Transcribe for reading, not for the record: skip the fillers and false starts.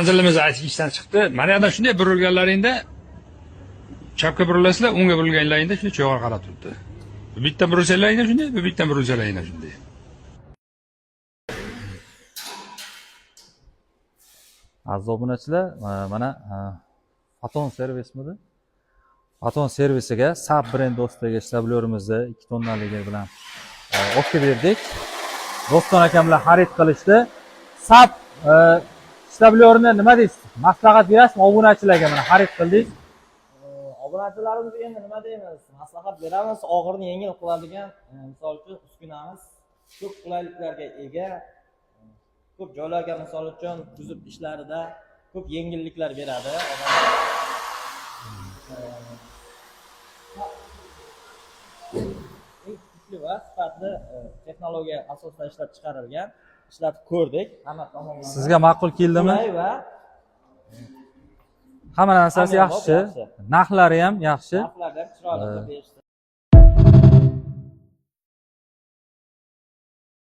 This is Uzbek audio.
Manzilimiz ishdan chiqdi. Mana yoqdan shunday burilganlaringda chapga burilasizlar, o'ngga burilganlaringda shunday cho'g'ar qarab turibdi. Bu bitta burilsalaringda shunday, bu bitta burilsalaringda shunday. Aziz obunachilar, mana Foton servismidi? Foton servisiga SAP brend ostidagi shtablerimizni 2 tonnaligi bilan olib kelib berdik. Doston akam bilan xarid qilishdi. SAP shtаблерni nima deysiz? Maslahat berasizmi obunachilarga? Mana xarid qildik. Obunachilarimizga endi nima deymiz, maslahat beramiz. Og'irni yengil qiladigan, misol uchun, uskunamiz ko'p qulayliklarga ega. Ko'p joylarga, misol uchun, kuzov ishlarida ko'p yengilliklar beradi odamga. Eng kuchli va sifatli texnologiya asosida ishlab chiqarilgan. Ishlatib ko'rdik, hamma tomonlama Sizga ma'qul keldimi? qulay va Hamma narsasi Hamma yaxshi, yaxshi. Narxlari ham yaxshi. Narxlarni ham chiroyli qilib berishdi.